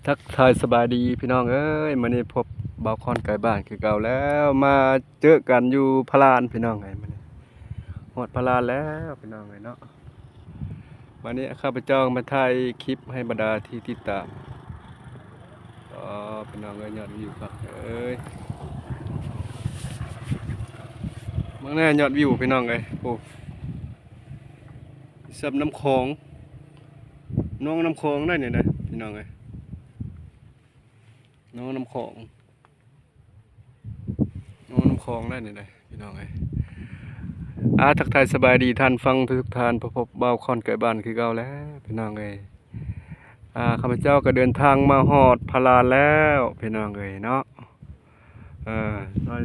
ທັກທາຍສະບາຍດີພີ່ນ້ອງເອີຍ, ມື້ນີ້ພົບບ່າວຄອນໄກບ້ານຄືເກົ່າແລ້ວ, ມາເຈີກັນຢູ່ພະລານພີ່ນ້ອງເອີຍ. ມື້ນີ້ຮອດພະລານແລ້ວພີ່ນ້ອງເອີຍເນາະ. ມື້ນີ້ຂ້າພະເຈົ້າມາຖ່າຍຄລິບໃຫ້ບັນດາທີ່ຕິດຕາມ. ອໍ ພີ່ນ້ອງເອີຍ, ຍອດວິວຄັກເອີຍ, ເບິ່ງແດ່ຍອດວິວພີ່ນ້ອງເອີຍ. ໂອ້ ສ່ຳນ້ຳຂອງ, ໜອງນ້ຳຂອງໄດ໋ນີ້ນະພີ່ນ້ອງເອີຍ, ໜອງນ້ຳຂອງ, ໜອງນ້ຳຂອງໄດ໋ນີ້ນະພີ່ນ້ອງເອີຍ. ອາ ທັກທາຍສະບາຍດີທ່ານຟັງທຸກໆທ່ານ, ພົບບ່າວຄອນໄກບ້ານຄືເກົ່າແລ້ວພີ່ນ້ອງເອີຍ. ອາ ຂ້າພະເຈົ້າກໍເດີນທາງມາຮອດພະລານແລ້ວພີ່ນ້ອງເອີຍເນາະ. ເອີ ມາ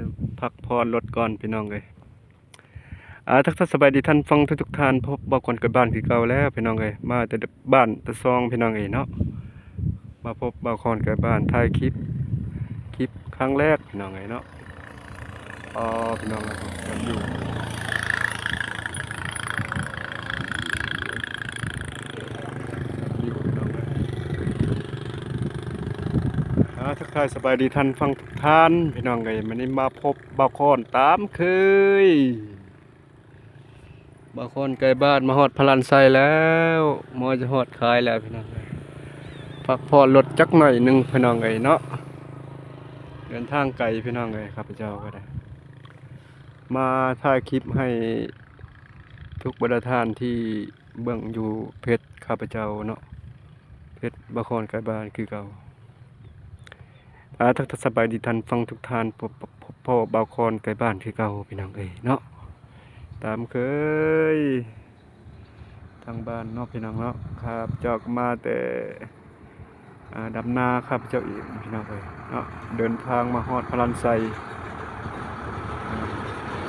ພັກຜ່ອນລົດກ່ອນພີ່ນ້ອງເອີຍ. ອາ ທັກທາຍສະບາຍດີທ່ານຟັງທຸກໆທ່ານ, ພົບບ່າວຄອນໄກບ້ານຄືເກົ່າແລ້ວພີ່ນ້ອງເອີຍ, ມາແຕ່ບ້ານຕາຊອງພີ່ນ້ອງເອີຍເນາະ. ມາພົບບ່າວຄອນໄກບ້ານ, ຖ່າຍຄລິບ, ຄລິບຄັ້ງແລກພີ່ນ້ອງເອີຍເນາະ. ອໍ ພີ່ນ້ອງເອີຍ, ກັນຢູ່ ຢູ່ພີ່ນ້ອງເອີຍ. ອາ ທັກທາຍສະບາຍດີທ່ານຟັງທຸກທ່ານພີ່ນ້ອງເອີຍ, ມື້ນີ້ມາພົບບ່າວຄອນຕາມເຄີຍ. ບ່າວຄອນໄກບ້ານມາຮອດພະລານໄຊແລ້ວ, ມາຈະຮອດຄາຍແລ້ວພີ່ນ້ອງເອີຍ. ພັກຜ່ອນລົດຈັກໜ້ອຍໜຶ່ງພີ່ນ້ອງເອີຍເນາະ, ເດີນທາງໄກພີ່ນ້ອງເອີຍ. ຂ້າພະເຈົ້າກໍໄດ້ມາຖ່າຍຄລິບໃຫ້ທຸກບັນດາທ່ານທີ່ເບິ່ງຢູ່ເພຈຂ້າພະເຈົ້າເນາະ, ເພຈບ່າວຄອນໄກບ້ານຄືເກົ່າ. ອາ ທັກທາຍສະບາຍດີທ່ານຟັງທຸກທ່ານ, ພົບ ພົບພໍ້ບ່າວຄອນໄກບ້ານຄືເກົ່າພີ່ນ້ອງເອີຍເນາະ, ຕາມເຄີຍທາງບ້ານເນາະພີ່ນ້ອງເນາະ. ຂ້າພະເຈົ້າກໍມາແຕ່ ອາ ດຳນາຂ້າພະເຈົ້າເອງພີ່ນ້ອງເອີຍເນາະ, ເດີນທາງມາຮອດພະລານໄຊ ອາ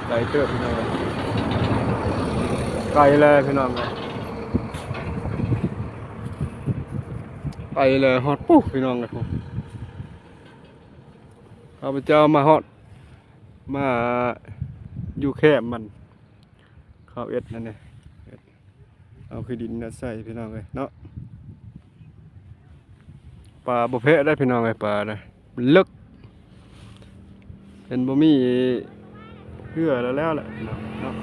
ໄກເຕີບພີ່ນ້ອງເອີຍ, ໄກແລ້ວພີ່ນ້ອງເອີຍ, ໄກແລ້ວ. ຮອດປຸພີ່ນ້ອງເອີຍ, ຂ້າພະເຈົ້າມາຮອດ ມາຢູ່ແຄມມັນ ເຂົາເຮັດນັ້ນແຫຼະ, ເຮັດ ເອົາຂີ້ດິນມາໃສ່ພີ່ນ້ອງເອີຍເນາະ. ປາບໍ່ແພ້ໄດ໋ພີ່ນ້ອງເອີຍ, ປານະມັນເລິກ, ເຫັນບໍ່ມີເຮືອແລ້ວ ແລ້ວແຫຼະພີ່ນ້ອງເນາະ.